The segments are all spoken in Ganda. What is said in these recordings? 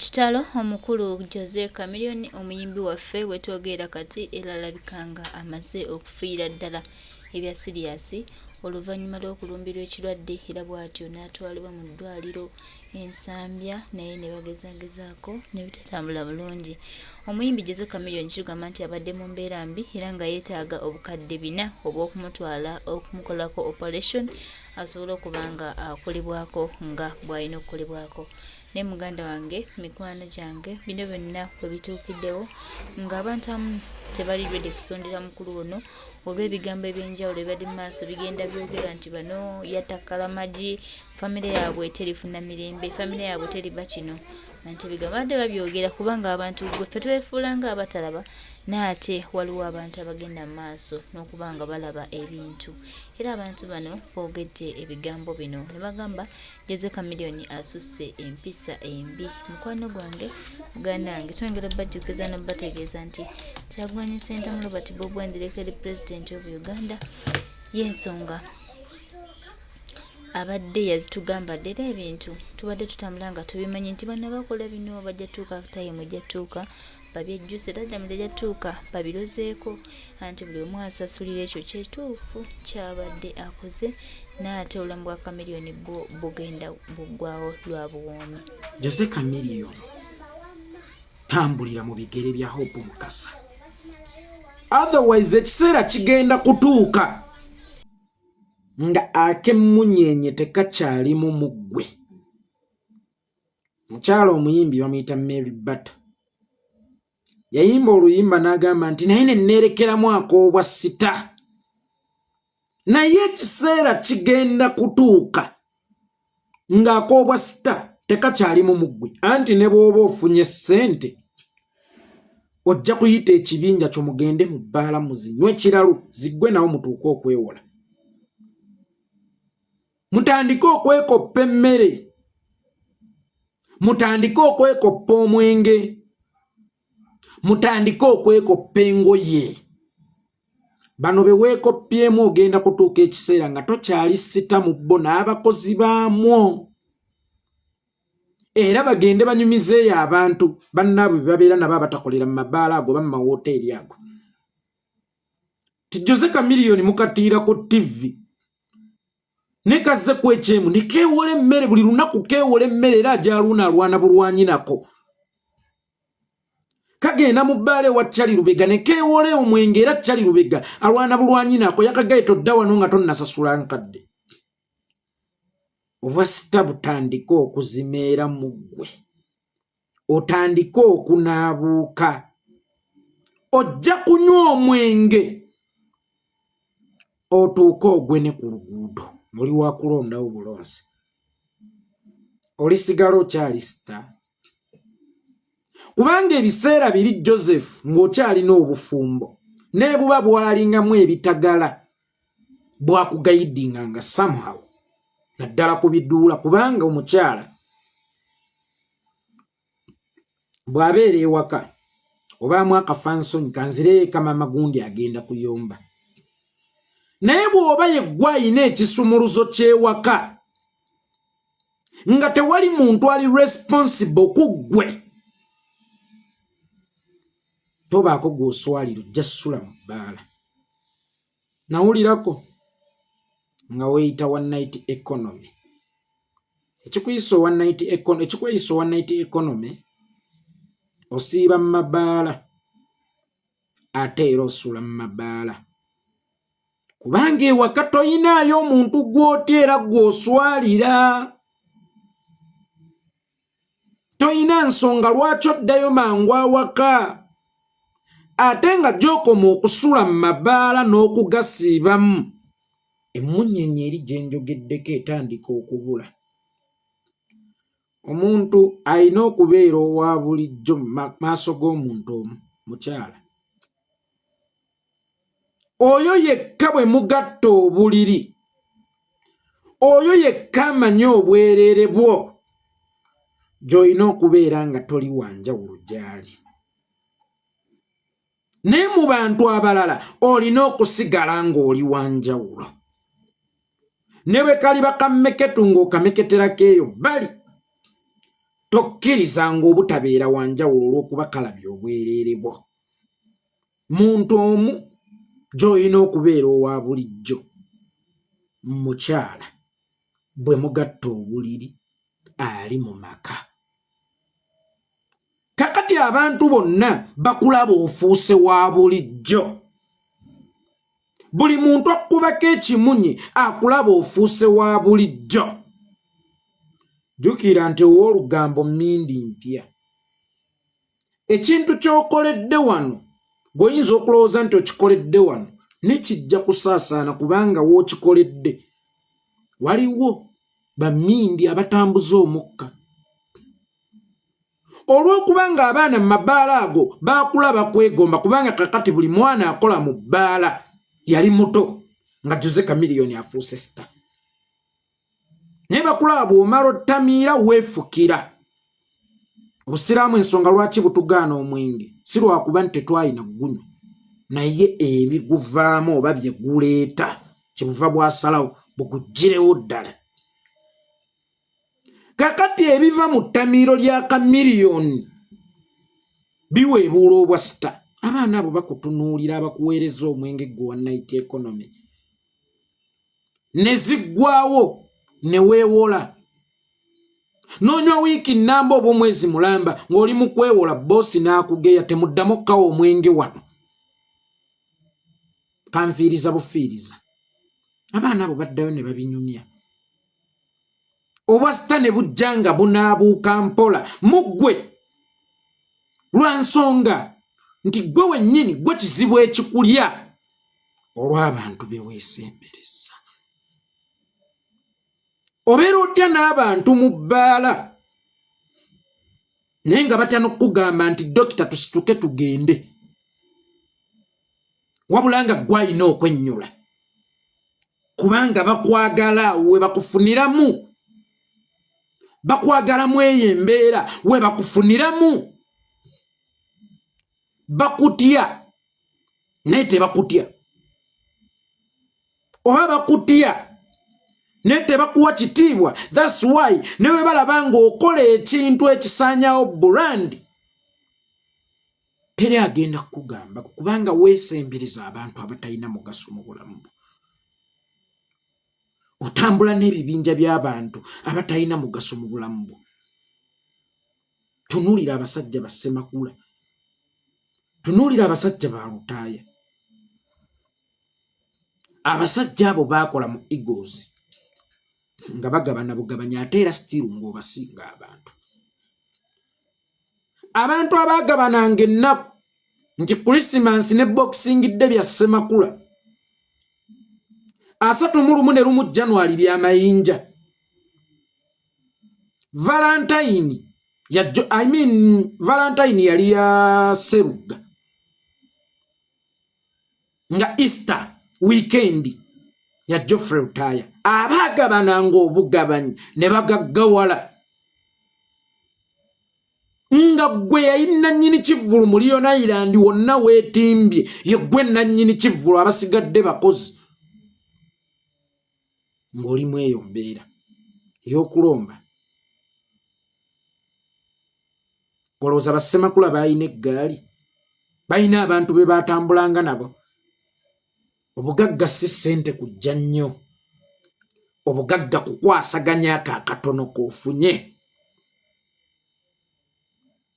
Kitalo omukulu Jose Chameleone omuyimbi waffe wetwogerera kati era alabika nga amaze okufiira ddala ebya siriyaasi oluvannyuma lw'okulumbirwa ekirwadde era bw'atyo n'atwalibwa mu ddwaliro e Nsambya naye ne bagezaagezaako ne bitatambula bulungi. Omuyimbi Jose Chameleone kigamba nti abadde mu mbeera mbi era nga yeetaaga obukadde bina obw'okumutwala okumukolako operation asobole okuba nga akolebwako nga bw'alina okukolebwako. Naye muganda wange, mikwano gyange, bino byonna we bituukiddewo ng'abantu abamu tebali ready kusondera mukulu ono olw'ebigambo eby'enjawulo ebibadde mu maaso bigenda byogerwa nti bano yatta Kalamagi, famire yaabwe terifuna mirembe, famire yaabwe teriba kino. Anti ebigambo babadde babyogera kubanga abantu ffe twefuula nga abatalaba naye ate waliwo abantu abagenda mu maaso n'okuba nga balaba ebintu. Era abantu bano boogedde ebigambo bino ne bagamba Jose Chameleone asusse empisa embi. Mukwano gwange, muganda wange, twongera obbajjukiza n'obbategeeza nti Kyagulanyi Ssentamu Robert Bobi Wine the elected president of Uganda y'ensonga abadde yazitugamba dda era ebintu tubadde tutambula nga tubimanyi nti bano bakola bino bajja tuuka tayimu ejja tuuka babyejjuse era ddamu ejja tuuka babirozeeko anti buli omu asasulira ekyo kyetuufu kyabadde akoze naye ate obulamu bwa Chameleone bwo bugenda buggwawo lwa buwoomi. Jose Chameleone tambulira mu bigere bya Hope Mukasa otherwise ekiseera kigenda kutuuka nga ak'emmunyeenye tekakyalimu mu ggwe. Mukyala omuyimbi bamuyita Mary Bata yayimba oluyimba n'agamba nti naye ne neerekeramu ak'obwa sita naye ekiseera kigenda kutuuka ng'ak'obwa sita tekakyalimu muggwe anti ne bw'oba ofunye ssente ojja kuyita ekibinja kyo mugende mu bbaala muzinywe ekiralu ziggwe nawo mutuuke okwewola mutandike okwekoppa emmere mutandike okwekoppa omwenge mutandike okwekoppa engoye bano be weekopyemu ogenda kutuuka ekiseera nga tokyali sita mu bo n'abakozi baamwo era bagende banyumizeeyo abantu bannaabwe be babeera nabo abatakolera mu mabaala ago oba mu mawooteeri ago ti Jose Chameleone mukatiira ku ttivi ne kazze ku ekyemu ne keewola emmere buli lunaku keewola emmere era ajaluuna alwana bulwanyi nako kagenda mu bbaala ewa Charlie Lubega ne keewola omwenge era Charlie Lubega alwana bulwanyi nako yakagaye todda wano nga tonnasasula nkadde obwasita butandike okuzimeera mu ggwe otandike okunaabuuka ojja kunywa omwenge otuuke ogwe ne ku luguudo muli wakulondawo bulonzi olisigala okyali sita kubanga ebiseera biri Joseph ng'okyalina obufumbo nebuba bwalingamu ebitagala bwakugayidinga nga somehow naddala ku biduula kubanga omukyala bw'abeera ewaka obaamu akafansonyi kanzireyo eka maama gundi agenda kuyomba naye bw'oba yeggwe ayina ekisumuluzo ky'ewaka nga tewali muntu ali responsible ku ggwe tobaako gw'oswalira ojja sula mu bbaala Nawulirako nga weeyita wa night economy. Ekikuyisa owa night economy, ekikweyisa owa night economy osiiba mu mabaala ate era osula mu mabaala kubanga ewaka toyinaayo omuntu gw'otya era gw'oswalira. Toyina nsonga lwaki oddayo mangu awaka ate nga gy'okoma okusula mu mabaala n'okugasiibamu emmunyeenye eri gye njogeddeko etandika okubula. Omuntu alina okubeera owa bulijjo mu maaso g'omuntu omu mukyala. Oyo yekka bwe mugatta obuliri, oyo yekka amanyi obwereere bwo gy'olina okubeera nga toli wa njawulo gy'ali. Naye mu bantu abalala olina okusigala ng'oli wa njawulo. Ne bwe kaliba kammeketu ng'okameketerako eyo bbali. Tokkirizanga obutabeera wa njawulo olw'okuba kalabye obwereere bwo. Muntu omu gy'olina okubeera owa bulijjo, mukyala bwe mugatta obuliri ali mu maka. Kakati abantu bonna bakulaba ofuuse wa bulijjo. Buli muntu akubako ekimunye akulaba ofuuse wa bulijjo. Jjukira nti ow'olugambo mmindi mpya. Ekintu ky'okoledde wano gw'oyinza okulowooza nti okikoledde wano ne kijja kusaasaana, kubanga w'okikoledde waliwo bammindi abatambuza omukka. Olw'okuba ng'abaana mu mabaala ago baakulaba kwegomba, kubanga kakati buli mwana akola mu bbaala yali muto nga Jose Chameleone afuuse star, naye bakulaba bw'omala ottamiira weefukira. Obusiraamu ensonga lwaki butugaana omwenge si lwakuba nti tetwalina gunywa, naye ebiguvaamu oba bye guleeta kyebuva bwasalawo buguggirewo ddala. Kakati ebiva mu ttamiiro lya Chameleone biweebuula obwa sita. Abaana abo bakutunuulira, abakuweereza omwenge gwe wa night economy, ne ziggwawo ne weewola n'onywa wiiki nnamba oba omwezi mulamba ng'oli mu kwewola, boosi n'akugeya, temuddamu okkawa omwenge wano, kanfiiriza bufiiriza. Abaana abo baddayo ne babinyumya, obwa sita ne bujja nga bunaabuuka mpola mu ggwe, lwa nsonga nti ggwe wennyini gwe kizibu ekikulya olw'abantu be weesembereza. Obeera otya n'abantu mu bbaala naye nga batya n'okukugamba nti dokita tusituke tugende, wabula nga ggwe alina okwennyula, kubanga bakwagala we bakufuniramu, bakwagalamu eyo embeera we bakufuniramu, bakutya naye tebakutya, oba bakutya naye tebakuwa kitiibwa. That's why ne bwe balaba ng'okola ekintu ekisaanyawo brand, teri agenda kukugamba, kubanga weesembereza abantu abatalina mugaso mu bulamu bwo. Otambula n'ebibinja by'abantu abatalina mugaso mu bulamu bwo. Tunuulira abasajja ba Ssemakula, tunuulira abasajja ba Lutaaya. Abasajja abo baakola mu Eagles nga bagabana bugabanya, ate era still ng'obasinga abantu. Abantu abaagabananga ennaku nti Christmas ne Boxing Day bya Ssemakula, 31 ne 1 January bya Mayinja, Valentine ya, I mean, Valentine yali ya Seruga, nga Easter weekend ya Geoffrey Lutaaya. Abaagabananga obugabanyi ne bagaggawala nga ggwe yali nannyini kivvulu mu Leone Island wonna weetimbye, ye ggwe nannyini kivvulu, abasigadde bakozi, ng'olimu eyo mbeera ey'okulomba. Olowooza bassemakula baalina eggaali, balina abantu be batambulanga nabo? Obugagga si ssente kujja nnyo, obugagga kukwasaganya ako akatono k'ofunye.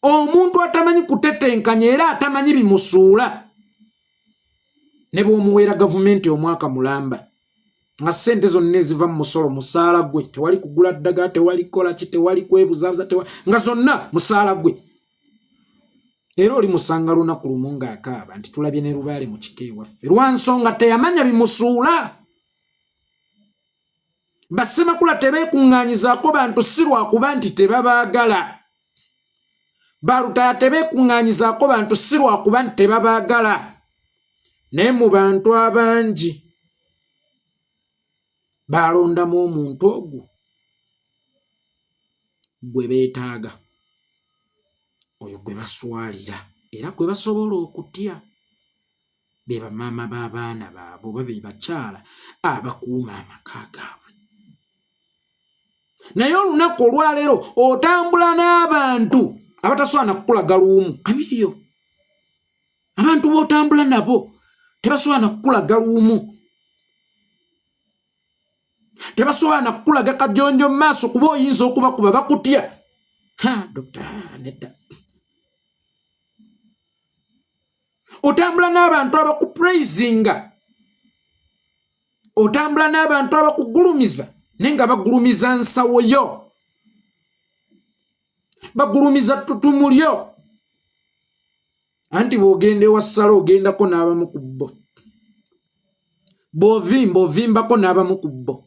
Omuntu atamanyi kutetenkanya era atamanyi bimusuula, ne bw'omuweera gavumenti omwaka mulamba nga ssente zonna eziva mu musolo musaala gwe, tewali kugula ddagala, tewali kukola ki, tewali kwebuzaabuza, nga zonna musaala gwe, era oli musanga lunaku lumu ng'akaaba nti tulabye ne lubaale mu kika ewaffe, lwa nsonga teyamanya bimusuula. Bassemakula tebeekuŋŋaanyizaako bantu si lwakuba nti tebabaagala. Balutaya tebeekuŋŋaanyizaako bantu si lwakuba nti tebabaagala, naye mu bantu abangi balondamu omuntu ogwo gwe beetaaga, oyo gwe baswalira era gwe basobola okutya, be bamaama b'abaana baabwe oba be bakyala abakuuma amaka gaabwe. Naye olunaku olwaleero otambula n'abantu abatasobola nakukulaga luwumu. Kamiliyo, abantu b'otambula nabo tebasobola nakukulaga luwumu, tebasobola nakukulaga kajonjo mu maaso, kuba oyinza okubakuba, bakutya. Ha, dokita, nedda. Otambula n'abantu abakupraisinga, otambula n'abantu abakugulumiza, naye nga bagulumiza nsawo yo, bagulumiza ttutumu lyo. Anti bw'ogenda ewa ssala ogendako n'abamu ku bo, bw'ovimba ovimbako n'abamu ku bo,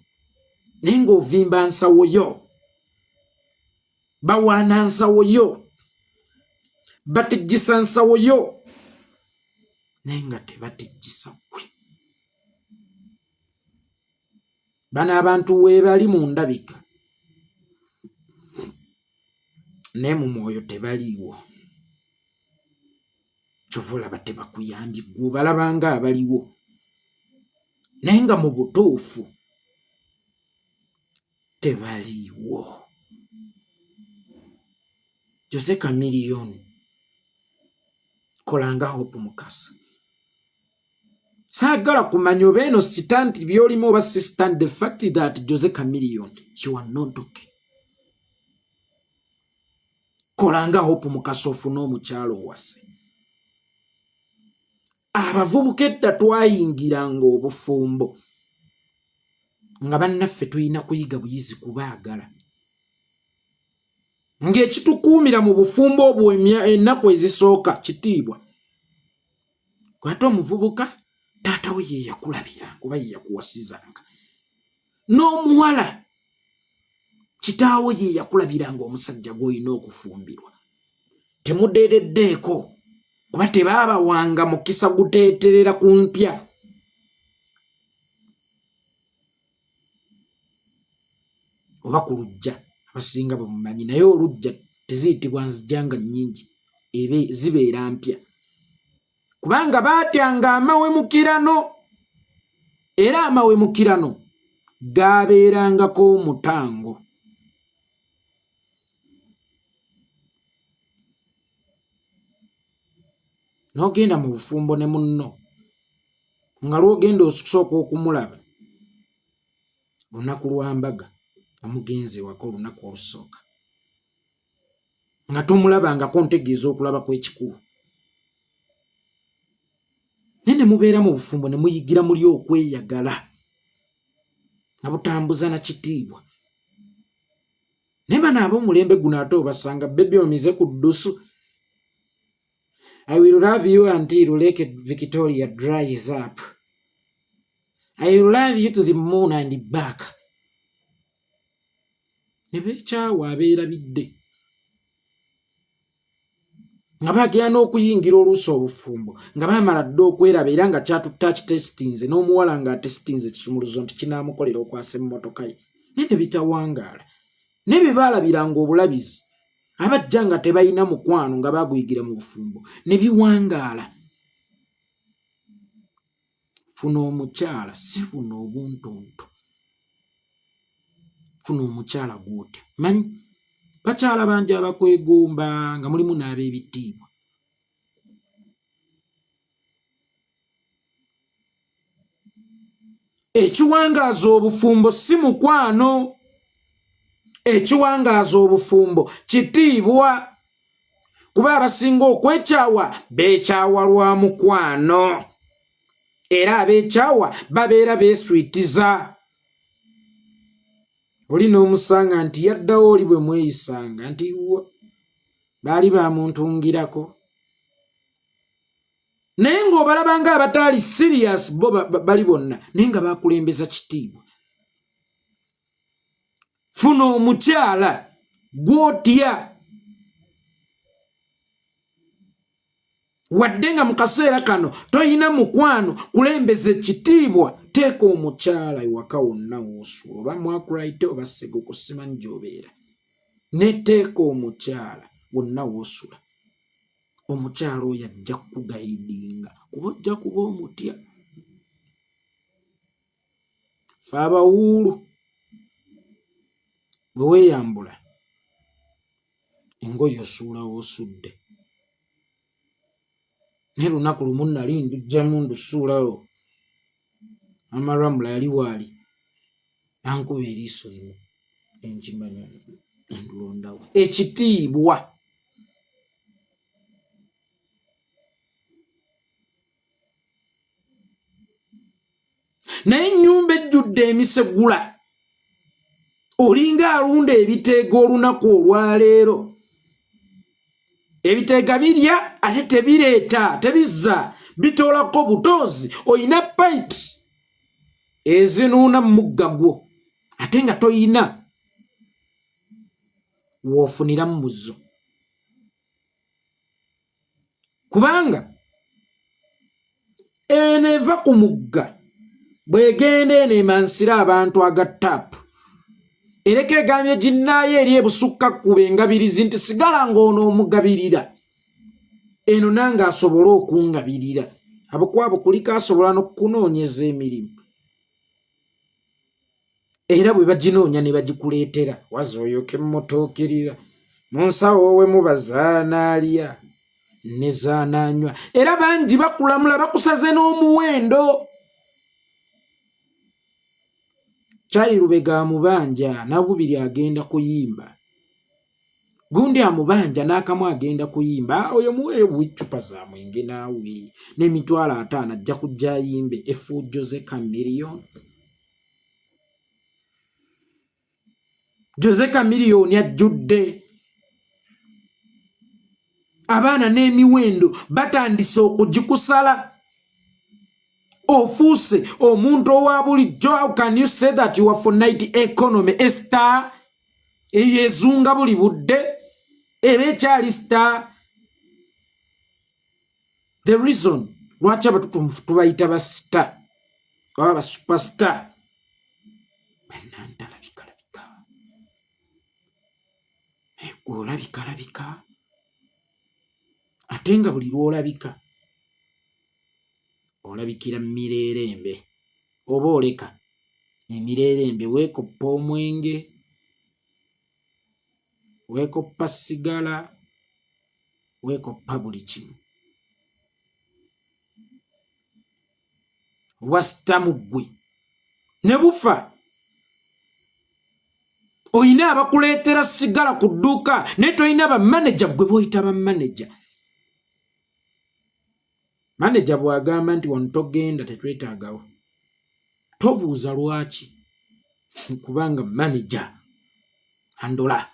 naye ng'ovimba nsawo yo, bawaana nsawo yo, batijjisa nsawo yo, naye nga tebatijjisa ggwe. Bano abantu weebali mu ndabika, naye mu mwoyo tebaliiwo. Kyova olaba tebakuyambye, ggwe obalaba nga abaliwo, naye nga mu butuufu tebaliiwo. Jose Chameleone, kolanga Hope Mukasa. Saagala kumanya oba eno sitanti byolimu oba si stand, the fact that Jose Chameleone, you are not okay. Kolanga Hope Mukasa, ofune omukyalo owase. Abavubuka edda twayingiranga obufumbo nga bannaffe tulina kuyiga buyizi kubaagala, ng'ekitukuumira mu bufumbo obwo ennaku ezisooka kitiibwa. Ate omuvubuka taata we ye yakulabiranga oba ye yakuwasizanga, n'omuwala kitaawo ye yakulabiranga omusajja gw'olina okufumbirwa. Temudeereddeeko kuba tebaabawanga mukisa guteeterera ku mpya. Oba ku lujja abasinga bwe mumanyi, naye olujja teziyitibwa nzija nga nnyingi, ebe zibeera mpya, kubanga baatyanga amawemukirano, era amawemukirano gaabeerangako omutango. N'ogenda mu bufumbo ne munno nga lw'ogenda okusooka okumulaba lunaku lwa mbaga, omugenzi ewaka olunaku olusooka nga tomulabangako, ntegeeza okulaba kw'ekikulu, naye ne mubeera mu bufumbo ne muyigira muli okweyagala nga butambuza na kitiibwa. Naye bano ab'omulembe guno ate obasanga bebi omize ku ddusu, I will love you until Lake Victoria dries up. I will love you to the moon and back. Ne beekyawa abeerabidde nga baagera n'okuyingira oluusi obufumbo nga baamala dda okweraba, era nga kyatutte akitesitinze, n'omuwala ng'atesitinze ekisumuluzo nti kinaamukolera okwasa emmotoka ye, naye ne bitawangaala. Naye bye baalabiranga obulabizi abajja nga tebalina mukwano nga baaguyigira mu bufumbo ne biwangaala. Funa omukyala, si buno obuntuntu. Funa omukyala gw'otya. Manyi bakyala bangi abakwegomba nga mulimu n'ab'ebitiibwa. Ekiwangaaza obufumbo si mukwano, ekiwangaaza obufumbo kitiibwa, kuba abasinga okwekyawa beekyawa lwa mukwano, era abeekyawa babeera beeswitiza. Oli n'omusanga nti yaddawo oli bwe mweyisanga nti baali bamuntungirako, naye ng'obalaba nga abataali serious bo bali bonna, naye nga bakulembeza kitiibwa. Funa omukyala gw'otya, wadde nga mu kaseera kano toyina mukwano, kulembeza ekitiibwa. Teeka omukyala ewaka wonna woosula, oba mwakulaite oba seguku, simanyi gy'obeera, neteeka omukyala wonna woosula. Omukyala oyo ajja kukugayidinga kuba ojja kuba omutya. Fe abawuulu. Bwe weeyambula engoye osuula w'osudde. Naye lunaku lumu nali ndujjamu ndusuulawo, Maama Ramula yali waali ankuba eriiso limu enkimanya endulondawo ekitiibwa. Naye ennyumba ejjudde emisegula, olinga alunda ebiteega olunaku olwaleero. Ebiteega birya ate tebireeta, tebizza, bitoolako butoozi. Olina pipes ezinuuna mu mugga gwo ate nga toyina woofuniramu muzzo, kubanga eno eva ku mugga bw'egenda eno emansira abantu aga taapu ereka egambye ginnaayo eri ebusukka kkuba engabirizi nti sigala ng'ono omugabirira eno nange asobole okungabirira. Abo kwabo kuliko asobola n'okukunoonyeza emirimu, era bwe baginoonya ne bagikuleetera waza oyoke mutuukirira mu nsawo we muba zaanaalya ne zaanaanywa. Era bangi bakulamula bakusaze n'omuwendo. Kyali Lubega amubanja nagubiri agenda kuyimba, gundi amubanja n'akamu agenda kuyimba, oyo muweeyo buwi ccupa za mwenge naawe n'emitwalo 50 ajja kujja ayimbe efu Jose Chameleone. Jose Chameleone ajjudde abaana n'emiwendo batandise okugikusala. Ofuuse omuntu owa bulijjo. How can you say that you are for night economy? A star eyo ezunga buli budde eba ekyali star. The reason lwaki abatutumufu tubayita ba star oba ba superstar, bannantalabikalabika naye gwe olabikalabika ate nga buli lw'olabika olabikira mu mireerembe oba oleka emireerembe. Weekoppa omwenge, weekoppa sigala, weekoppa buli kimu. Obwasitamu ggwe ne bufa. Olina abakuleetera sigala ku dduuka naye tolina bamaneja. Ggwe b'oyita bamaneja, maneja bw'agamba nti wano togenda, tetwetaagawo, tobuuza lwaki, kubanga maneja andola.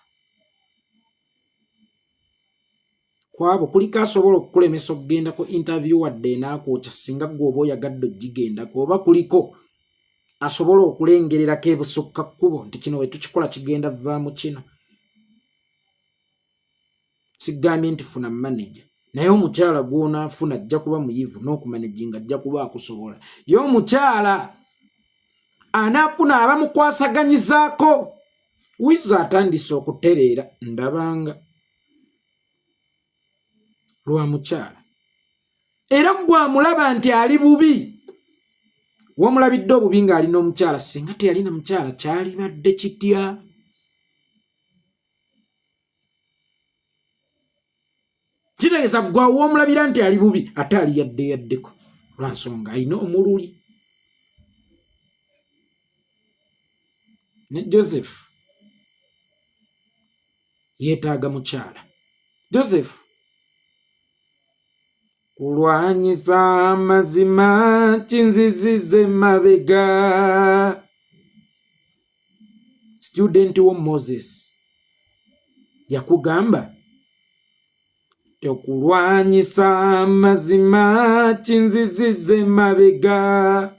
Kwabo kuliko asobola okukulemesa okugenda ku interview wadde enaakwokya singa ggwe oba oyagadde ogigendako, oba kuliko asobola okulengererako ebusukka kkubo nti kino we tukikola kigenda vaamu kino. Sigambye nti funa maneja, naye omukyala gw'onaafuna ajja kuba muyivu n'okumanejinga ajja kuba akusobola. Ye omukyala anaafuna abamukwasaganyizaako. Wizo atandise okutereera ndabanga lwa mukyala, era gwe amulaba nti ali bubi, womulabidde obubi ng'ali n'omukyala, singa teyalina mukyala kyalibadde kitya? Kitegeeza gwe womulabira nti ali bubi ate ali yadde yaddeko lwa nsonga alina omululi. Ne Joseph yeetaaga mukyala. Joseph kulwanyisa amazima kinzizize mabega. Student wo Moses yakugamba tekulwanyisa amazima kinzizize mabega.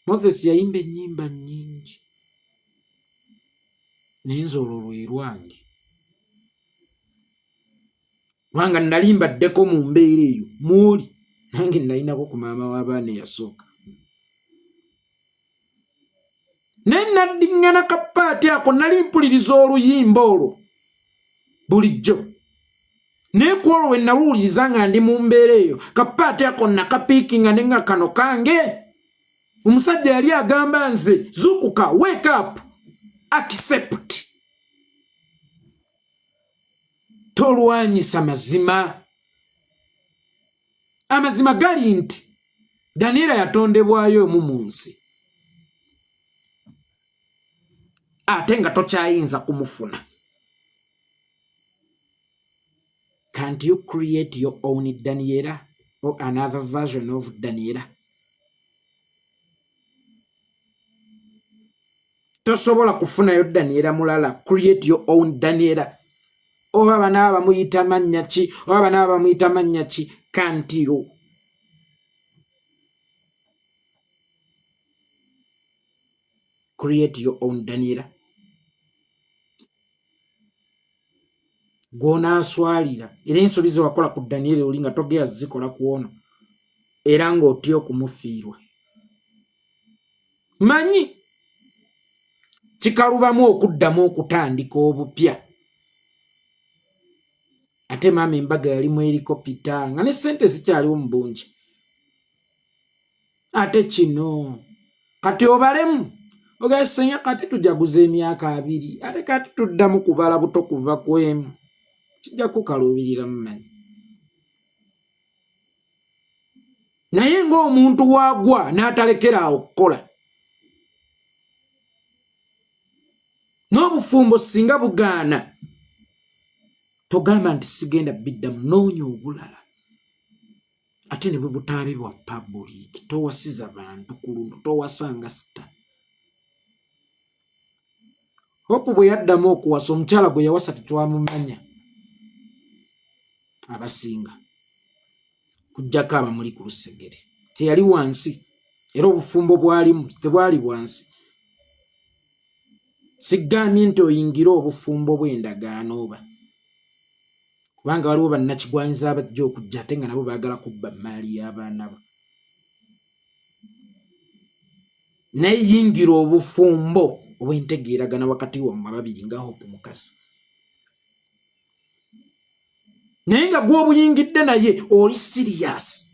Moses yayimba ennyimba nnyingi, naye nze olwo lwe lwange, kubanga nali mbaddeko mu mbeera eyo mwoli. Nange nalinako ku maama w'abaana eyasooka, naye naddiŋŋana kapaati ako. Nali mpuliriza oluyimba olwo bulijjo, naye ku olwo we naluwuliriza nga ndi mu mbeera eyo, kapaati ako nakapiikinga ne nga kano kange. Omusajja yali agamba nze zuukuka, wake up, accept. Tolwanyisa mazima. Amazima gali nti Daniela yatondebwayo omu mu nsi, ate nga tokyayinza kumufuna. Can't you create your own Daniela or another version of Daniela? Tosobola kufunayo Daniela mulala. Create your own Daniela. Oba banaaba bamuyita mannya ki, oba banaaba bamuyita mannya ki, can't you create your own Daniela? Gw'onaaswalira era ensobi ze wakola ku Daniela oli nga togeya zikola ku ono, era ng'otya okumufiirwa. Manyi kikalubamu okuddamu okutandika obupya. Ate maama embaga yalimu eriko pita nga ne ssente zikyaliwo mu bungi. Ate kino kati obalemu ogasenya, kati tujaguza emyaka 20, ate kati tuddamu kubala buto kuva ku emu, kijja kukaluubirira mumanyi. Naye ng'omuntu waagwa n'atalekera awo kukola, n'obufumbo singa bugaana, togamba nti sigenda biddamu, noonya obulala. Ate ne bwe butaabe bwa pabuliiki, towasiza bantu ku luno, towasanga sita. Hope bwe yaddamu okuwasa, omukyala gwe yawasa tetwamumanya abasinga, kujjako abamuli ku lusegere. Teyali wansi, era obufumbo bwalimu tebwali bwansi. Sigambye nti oyingire obufumbo bw'endagaano, oba kubanga waliwo bannakigwanyiza abajja okujja ate nga nabo baagala kubba mmaali y'abaana bo. Naye yingira obufumbo obw'entegeeragana wakati wammwe ababiri nga Hope Mukasa, naye nga gw'obuyingidde naye oli siriyasi.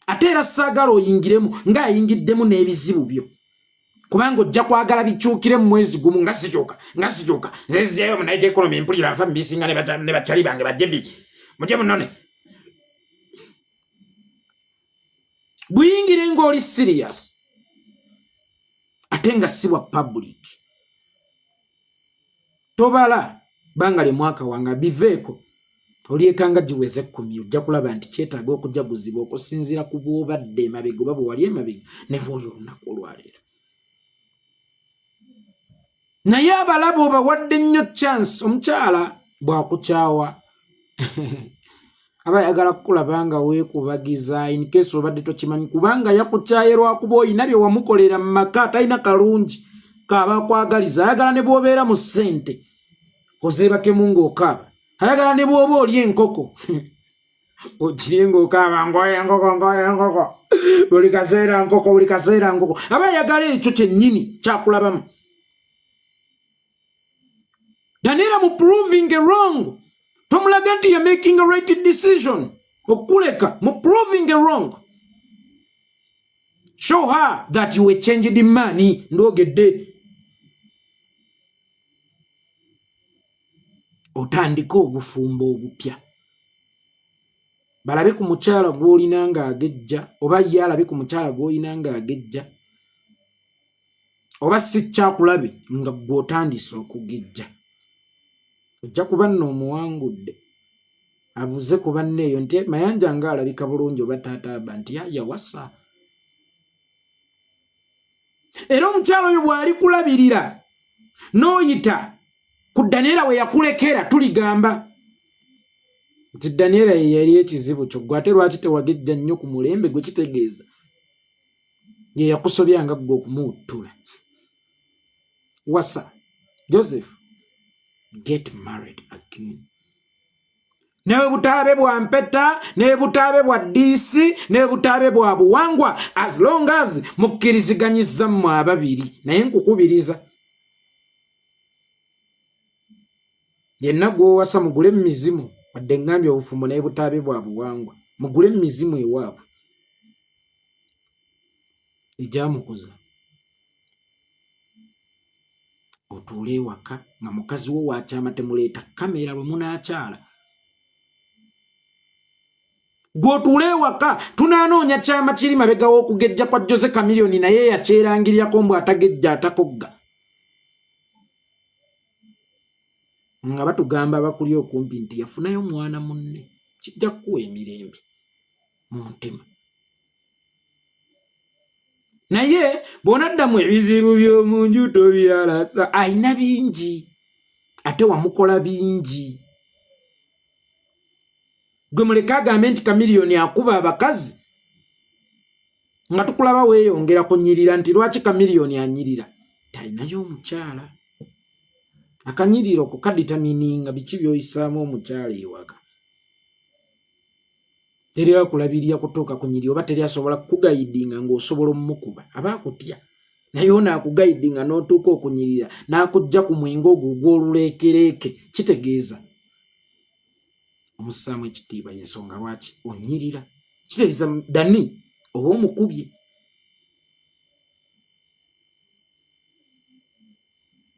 Ate era saagala oyingiremu ng'ayingiddemu n'ebizibu byo, kubanga ojja kwagala bikyukire mu mwezi gumu nga sikyuka nga sikyuka. Nze nzijayo mu night economy, mpulira nfa mbisinga ne bakyali bange bajje bi mujje munone. Buyingire ng'oli serious, ate nga si bwa public. Tobala banga lye mwaka wange biveeko, olyekanga giweze 10, ojja kulaba nti kyetaaga okujaguzibwa okusinziira ku bw'obadde emabega oba bwe wali emabega ne bw'oli olunaku olwaleero. Naye abalaba obawadde nnyo chance. Omukyala bw'akukyawa aba ayagala kukulaba nga weekubagiza, in case obadde tokimanyi, kubanga yakukyaye lwakuba olina bye wamukolera mu maka, talina kalungi kaaba akwagaliza. Ayagala ne bw'obeera mu ssente ozeebakemu ng'okaaba, ayagala ne bw'oba oli enkoko ogirye ng'okaaba, ngoya enkoko, ngoya enkoko, buli kaseera nkoko, buli kaseera nkoko. Aba ayagala ekyo kyennyini kyakulabamu. Daniela mu proving wrong, tomulaga nti you're making a right decision okuleka. Mu proving wrong, show her that you were changed man. Ndogedde otandike obufumbo obupya, balabe ku mukyala gw'olina ng'agejja, oba ye alabe ku mukyala gw'olina ng'agejja, oba si kyakulabe nga ggwe otandise okugejja. Ojja kuba nno omuwangudde, abuuze ku banne eyo nti Mayanja ng'alabika bulungi, oba taata aba nti yawasa. Era omukyala oyo bw'ali kulabirira n'oyita ku Daniela we yakulekera, tuligamba nti Daniela ye yali ekizibu kyo, gwe ate lwaki tewagejja nnyo ku mulembe gwe? Kitegeeza ye yakusobya nga ggwe okumuwuttula. Wasa Joseph, get married again, ne butaabe bwa mpeta, ne butaabe bwa ddiisi, ne butaabe bwa buwangwa, as long as mukkiriziganyizza mmwe ababiri. Naye nkukubiriza, yenna gw'owasa mugule emizimu, wadde ngambye obufumbo naye butaabe bwa buwangwa, mugule emizimu ewaabwe egyamukuza. Otuule ewaka nga mukazi wo wakyama, temuleeta kamera lwe munaakyala. Gwe otuule ewaka, tunaanoonya kyama kiri mabega w'okugejja kwa Jose Chameleone, naye yakyerangirirako mbu atagejja atakogga, nga batugamba abakuli okumpi nti yafunayo mwana munne. Kijja kukuwa emirembe mu mutima, naye bw'onaddamu ebizibu by'omunju tobiralasa. Alina bingi ate wamukola bingi. Gwe muleke agambe nti Chameleone akuba abakazi, nga tukulaba weeyongera kunyirira nti lwaki Chameleone anyirira, talinayo omukyala. Akanyiriro ko kadetermininga biki by'oyisaamu omukyala ewaka. Teri akulabirira kutuuka kunyirira, oba teri asobola kuguidinga ng'osobola omumukuba, aba akutya. Naye ono akuguidinga n'otuuka okunyirira n'akujja ku mwenge ogwo ogw'oluleekereeke, kitegeeza omussaamu ekitiibwa. Yensonga lwaki onyirira, kitegeeza dani oba omukubye.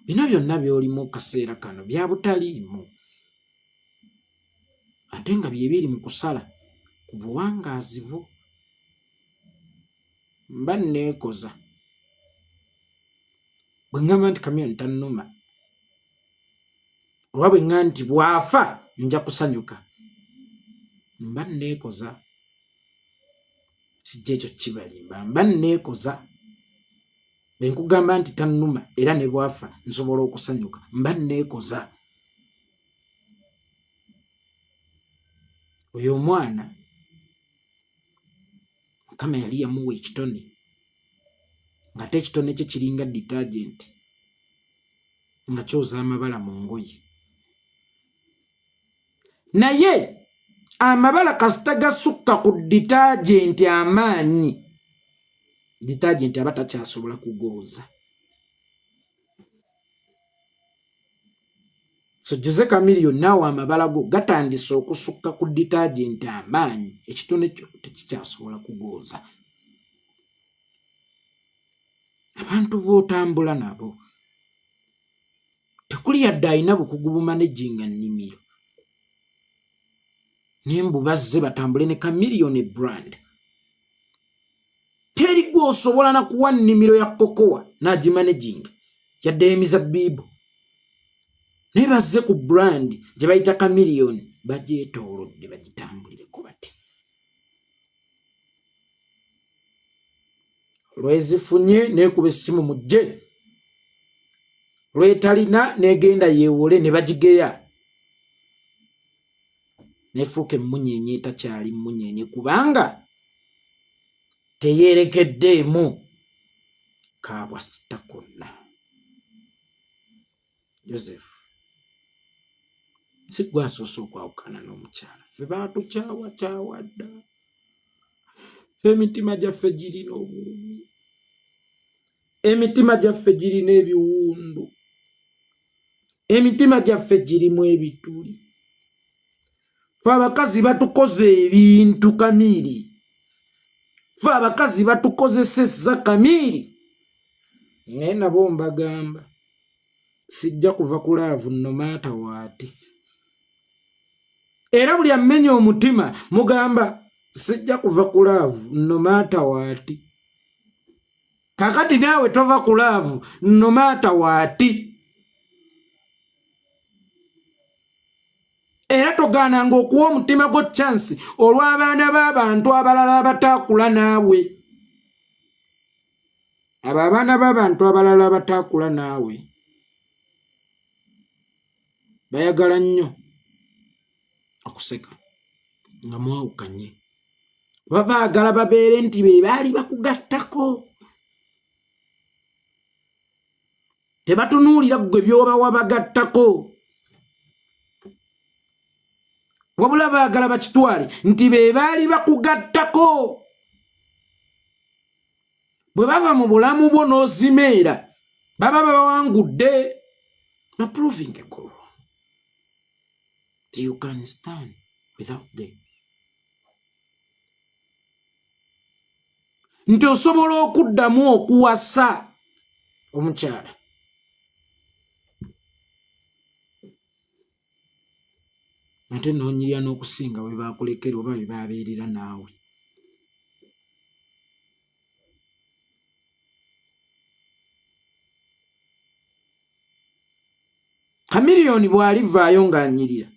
Bino byonna by'olimu kaseera kano bya butaliimu, ate nga bye biri mu kusala ku buwangaazi bwo. Mba neekoza bwe ŋŋamba nti Chameleone tannuma, oba bwe ŋŋamba nti bw'afa nja kusanyuka, mba neekoza. Sijja ekyo kibalimba, mba neekoza bwe nkugamba nti tannuma era ne bw'afa nsobola okusanyuka, mba neekoza. Oyo omwana Mukama yali yamuwa ekitone, ng'ate ekitone kye kiringa detergent nga kyoza amabala mu ngoye, naye amabala kasita gasukka ku detergent amaanyi, detergent aba takyasobola kugooza. So Jose Chameleone, naawe amabala go gatandise okusukka ku detergent amaanyi, ekitone kyo tekikyasobola kugooza. Abantu b'otambula nabo tekuli yadde alina bukugu bumanaginga nnimiro, naye mbu bazze batambule ne Chameleone brand. Teri gwosobola na kuwa nnimiro ya kokowa n'agimanaginga yadde emizabbiibu, naye bazze ku brand gye bayita Chameleone, bagyetoolodde bagitambulireko bati. Lwezifunye nekuba essimu mujje, lwetalina negenda yeewole ne bagigeya, nefuuka emmunyeenye etakyali mmunyeenye kubanga teyeerekeddeemu kaabwa sita konna. Joseph, si gwe asoose okwawukana n'omukyala. Ffe baatukyawakyawa dda, ffe emitima gyaffe girina obulumi, emitima gyaffe girina ebiwundu, emitima gyaffe girimu ebituli. Fe abakazi batukoze ebintu kamiiri, fe abakazi batukozesezza kamiiri, naye nabo mbagamba sijja kuva ku love no matter what. Era buli ammenya omutima mugamba sijja kuva ku love no matter what. Kakati naawe tova ku love no matter what, era togaananga okuwa omutima gwo chance olw'abaana b'abantu abalala abataakula naawe. Abo abaana b'abantu abalala abataakula naawe bayagala nnyo okuseka nga mwawukanye, oba baagala babeere nti be baali bakugattako. Tebatunuulira ggwe by'obawa bagattako, wabula baagala bakitwale nti be baali bakugattako. Bwe bava mu bulamu bwo n'ozimeera, baba babawangudde. Na proving a wrong, you can stand without them, nti osobola okuddamu okuwasa omukyala. Ate n'onyirira n'okusinga we baakulekera oba we baabeerera naawe. Kamiliyoni bw'alivaayo ng'anyirira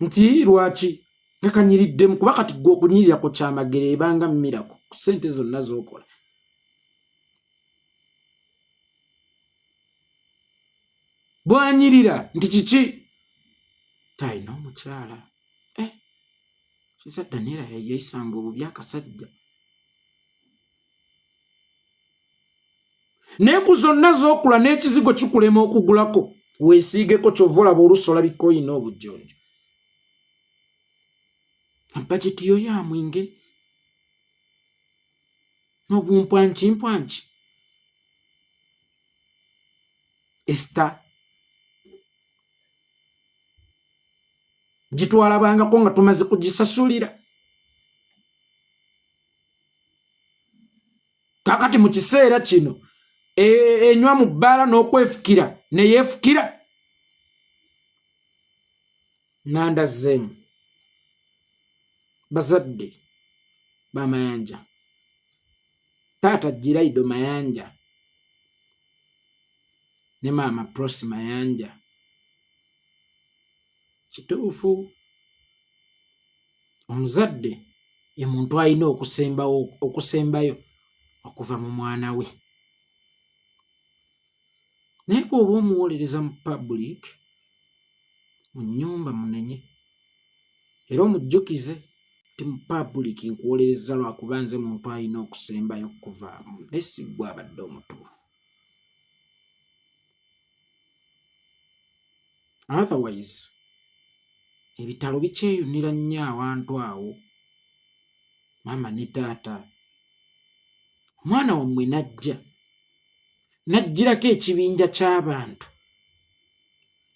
nti lwaki nga kanyiriddemu kuba kati gwe okunyirira ku kyamagero ebanga mmirako ku ssente zonna z'okola. Bw'anyirira nti kiki talina omukyala eh, kiza Daniela yayisanga obubi akasajja. Naye ku zonna z'okula n'ekizigo kikulema okugulako weesiigeko ky'ova olaba oluusi olabika olina obujjonjo. Bajeti yo ya mwenge n'obumpwankimpwanki. Esita gitwalabangako nga tumaze kugisasulira. Kakati mu kiseera kino enywa mu bbaala n'okwefukira ne yeefukira. Nandazzeemu bazadde ba Mayanja, taata Giraido Mayanja ne maama Prossy Mayanja. Kituufu omuzadde ye muntu alina okusembawo okusembayo okuva mu mwana we, naye bw'oba omuwolereza mu public mu nnyumba munenye era omujjukize nti mu public nkuwolereza lwakuba nze muntu alina okusembayo okukuvaamu naye si ggwe abadde omutuufu. Otherwise ebitalo bikyeyunira nnyo awantu awo maama ne taata omwana wammwe n'ajja n'ajjirako ekibinja ky'abantu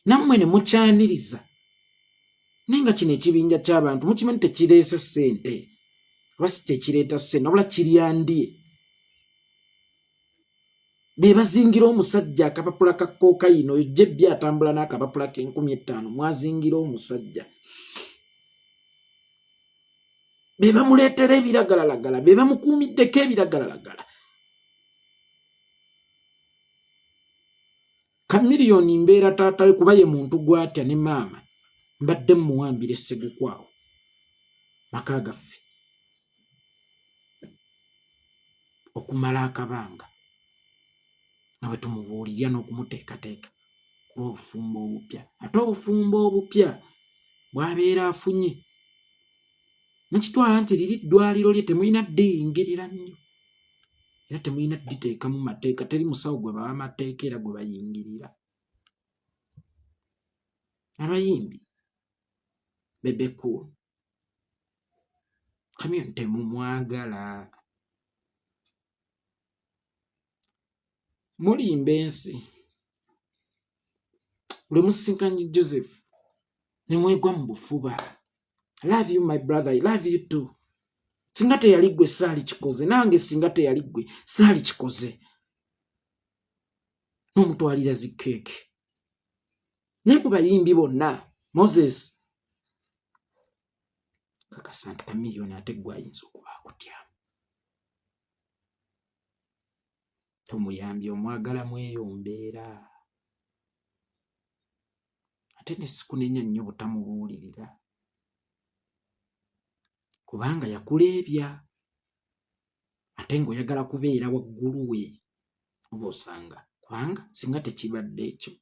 nammwe ne mukyaniriza naye nga kino ekibinja ky'abantu mukimanyi tekireese ssente oba si kyekireeta ssente wabula kiryandye be bazingira omusajja akapapula ka kokayini oyo jebbi atambula n'akapapula k'enkumi ettaano mwazingira omusajja be bamuleetera ebiragalalagala be bamukuumiddeko ebiragalalagala. Kamiliyoni mbeera taata we kuba ye muntu gw'atya ne maama mbadde mmuwambira esseguku awo maka gaffe okumala akabanga nga bwe tumubuulirira n'okumuteekateeka kulw'obufumbo obupya. Ate obufumbo obupya bw'abeera afunye mukitwala nti liri ddwaliro lye temulina ddiyingirira nnyo era temulina dditeekamu mateeka, teri musawo gwe bawa mateeka era gwe bayingirira. Abayimbi Bebe Cool Chameleone temumwagala, mulimba ensi. Lwe musisinkanye Joseph ne mwegwa mu bufuba. I love you my brother, I love you too. Singa teyali ggwe saali kikoze, nange singa teyali ggwe saali kikoze. N'omutwalira zi keeke. Naye ku bayimbi bonna Moses kakasa nti Chameleone ate ggwe ayinza okuba akutyamu. Tomuyambye omwagala mu eyo mbeera. Ate ne sikunenya nnyo butamubuulirira kubanga yakuleebya ate ng'oyagala kubeera waggulu we oba osanga kubanga singa tekibadde ekyo.